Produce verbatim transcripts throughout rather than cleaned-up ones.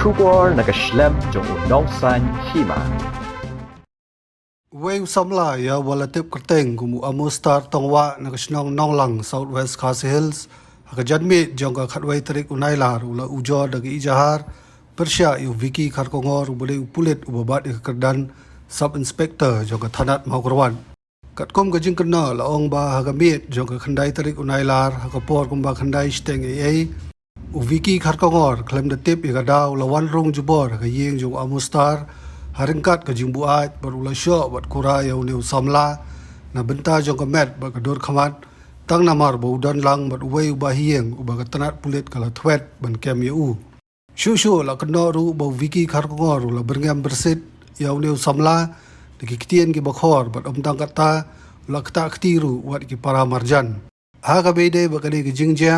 Khubor na ka shlem jong u nongsan hima. Wei u samla ïa uba la tip kyrteng kum u Amustar Tongwah na ka shnong Nonglang, South West Khasi Hills, ha ka janmiet jong ka khatwei tarik u Nailar u la ujor da ka ijahar pyrshah ïa u Vicky Kharkongor uba dei u pulit uba bat ïa ka kyrdan Sub Inspector jong ka thanat Mawkyrwat. Katkum ka jingkynnoh la ong ba ha ka miet jong ka khyndai tarik u Nailar ha ka por kumba khyndai shiteng eiei, u Vicky Kharkongor khlem da tip ïa ka daw la wan rung jubor ha ka ïing jong u Amustar ha ryngkat ka jingbuaid bad u la shoh bad kura ïa une u samla na bynta jong ka met bad ka dur khmat, tang namar ba u don lang bad uwei u bahaïing uba ka tnat pulit ka la thwet ban kem ïa u. Shuh shuh la kynnoh ruh ba u Vicky Kharkongor u la byrngem byrsit ïa une u samla da ki ktien kiba khor bad ym tang katta, u la ktah kti ruh wat ki para marjan. Ha kaba ïadei bad kane ka jingjia,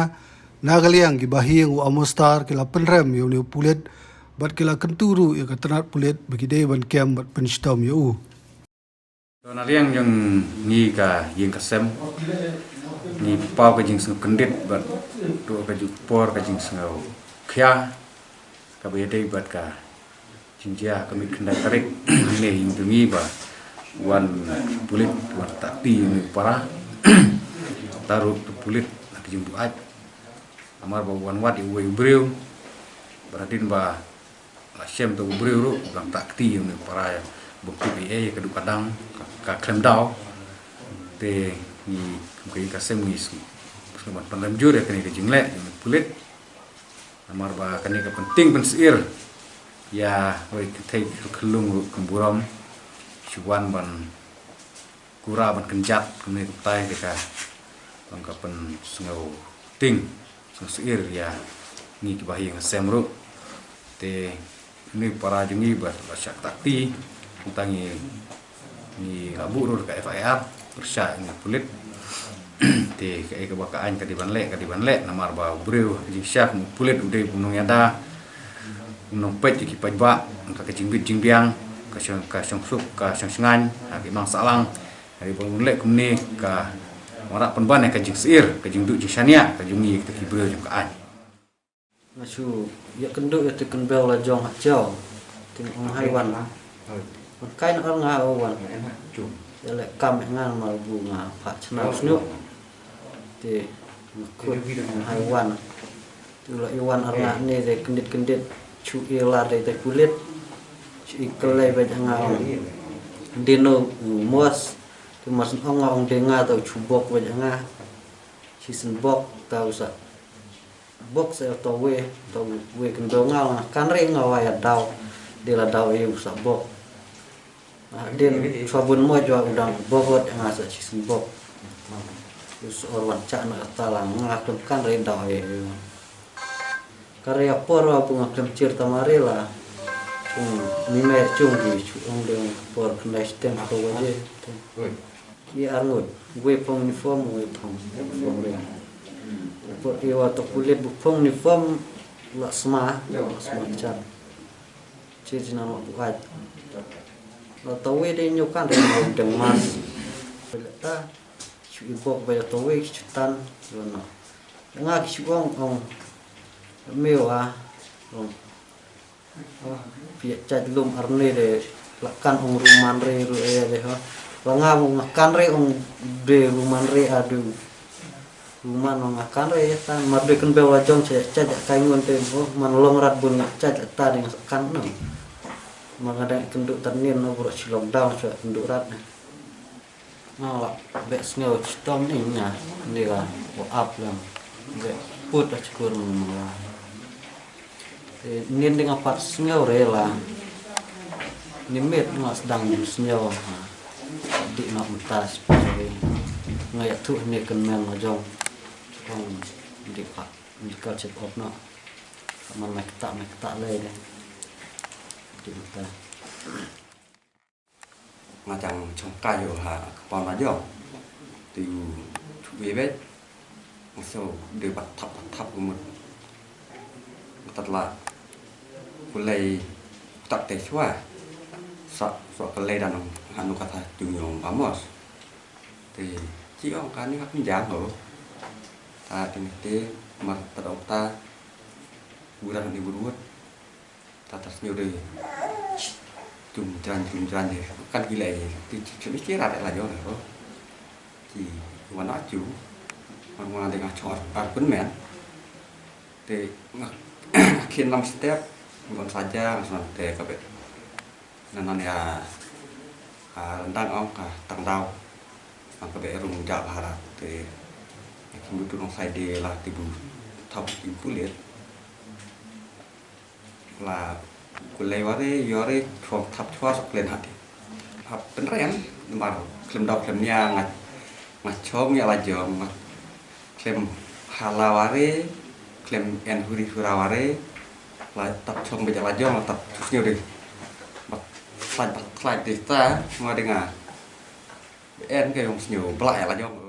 na ka liang ki bahaïing u Amustar ki la pynrem ïa une u pulit bad ki la kyntu ruh ïa ka tnat pulit ba ki dei ban kem bad pynshitom ïa u. To, na liang jong ngi ka ïing ka sem, ngi paw ka jingsngewkyndit bad to ka jingpor ka jingsngewkhia kaba ïadei bad ka jingjia ka miet khyndai tarik ne ïing jong ngi ba wan pulit wan takti ïa une u para. Taruh tu pulit na ka jingbuaid namar ba wan wad ïa uwei u briew ba hadien ba la shem to u briew ruh u dang takti ïa une u para ïa bym tip ei ei ka duk ka dang ka, ka khlem daw. Te ngi kum ka ïing ka sem ngi sngewbha ban pynrem jur ïa kane ka jingleh jong u pulit. Namar ba kane ka pyntieng pynsyier ïa wei ka thei ka khyllung ruh kum burom shu wan ban kura ban kynjat kumne kumtai te ka long ka pynsngewtieng sngewsyier ïa ngi kiba ha ïing ha sem ruh. Te une u para jong ngi ba la shah takti, tang ngi, ngi la buh ruh ka F I R pyrshah ïa une u pulit. Te kaei kaba ka aiñ ka dei ban leh ka dei ban leh namar ba u briew ha ka jingshisha kum u pulit u dei u nongïada, u nongpeit ïa ki paidbah, ka, ka jingbit jingbiang, ka shong, ka shongsuk ka shongshngaiñ ha ki mang sahlang. Hynrei ba un leh kumne ka wanrah pynban ïa ka jingsyier, ka jingduh jingshaniah ka jong ngi kita ki briew jong ka aiñ. Nga shu ïakynduh ïa te kynbew la jong ha Jaw. Te ong hai wan. Wan kai na ong nga wan. Ïa leh kam ïa nga namar ba nga phah chnat sniuh. Te nga khut ong hai wan. Te u la i wan ar nga ne te kyndit kyndit. Shu i lar te te pulit. Shu i kyllei bad nga ong. Dei no u mos. Te mas ong nga ong dei nga, te u shu bok bad nga. Shisien bok, te u sa bok sa ïa uta uwei, uta uwei kynbew nga, nga kynrei nga wai ïa daw. Dei la daw ïa u sa bok. Hadien shuwa bun mo jua u dang bok ot ïa nga sa shisien bok. U sa or wan chah na kata la nga khlem kynrei daw ïa u. Ka rei ïa por ba nga khlem chir ta mare la. Chung mimai chung ki shu ong dei por khyndai shiteng hato baje. Ki arngut, uwei phong uniform, uwei phong uniform re. Por ïa uta pulit bu phong uniform la sma, la sma chat. Che jina ma buaid. La ta uwei dei ñiew kan dei ma deng mas. Ta shu i bok ba la ta uwei shu tan, yo na. Nga ki shu ong ong. Meu a. Ong. Phi ïa jait lum arnei de la kan ong ruman re ru e de ho. La nga bu nga kan re ong de ruman re a du. Ruman ong nga kan re ta mar de kynbew la jong che jait kai ngun te ho man long rat bun nga jait ta de nga kan no. Ma nga dang kynduh tan nin no bro shi lockdown shu kynduh rat ne. Nga la beh sngew chitom ni nga ni la wa ap lang beh put la chikur nga la. Te nin ding apat sngew re la ni met nga sdang dim sngew ha di nga mynta spa re nga ya tu ni ken men la jong kong di pat di kal chep op na man mai kta mai kta le de di mynta. Nga chang chong kai yo ha ka pon la jo. Te u chu be be. Nga so de bat thap bat thap ku mut. Tat la. Ku lei tak te chwa. Sa so ka lei dan ha nu ka tha tu nyong ba mos. Te chi ong ka ni ka pynjang ho. Ta te ni te mar ta dong ta. Bu dan ni bu ruot. Ta ta sngew de. Jum jran jum jran de. Kan ki leh de. Ti ti ti rat la jong de. Ki wan a ju. Wan wan de nga chor ar pun men. Te nga khin lam step. Ngon saja ngon te ka be. Nan nan ya. A rendang ong ka tang dau. Ang ka be rung ja bharat te. Ki mutu nong sai de la ti bu thap impulit. La kulei ware yore chong thap chwa sok len hati. Hap penrem mar klem dau klem nia nga nga chong ya la jong nga klem hala ware klem en huri hura ware la tap chong be la jong la tap chus nyo de. Bat khlaj bat khlaj de ta ma de nga en ke yong snyo bla ya la jong.